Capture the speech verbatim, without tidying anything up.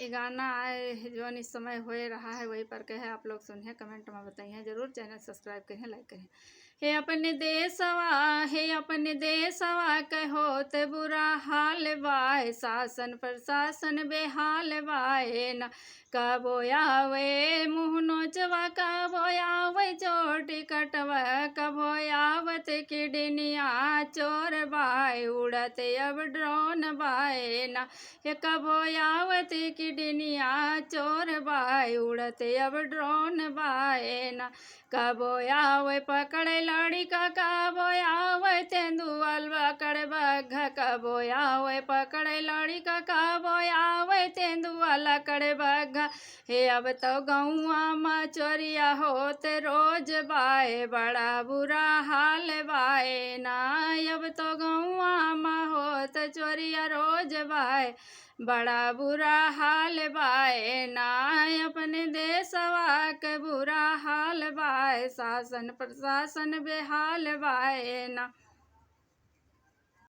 ये गाना आए है, जौन इस समय होए रहा है, वही पर के है। आप लोग सुनिए, comment में बताइए जरूर, channel subscribe करिए, like करिए। हे अपने देशवा, हे अपने देशवा के होत बुरा हाल बाए, शासन प्रशासन बेहाल बाए ना। कबो आवे मुँह नोचवा, कबो आवे चोटी कटवा, कबो आवत किडनिया चोर बाए, उड़त अब drone बाए ना। हे कबो आवत किडनिया चोर बाए, उड़त अब drone बाए ना। कबो आवे पकड़े लड़िका, कबो आवे तेंदुआ लकड़े बग्घा, कबो आवे पकड़े लड़िका, कबो आवे तेंदुआ लकड़े बग्घा। हे अब तो गौआ मा चोरिया होत रोज बाए, बड़ा बुरा हाल बाए ना। अब तो गौआ मा होत चोरिया रोज बाए, बड़ा बुरा हाल बाए ना। अपने देशवा के बुरा हाल बाए, शासन प्रशासन बेहाल बाए ना।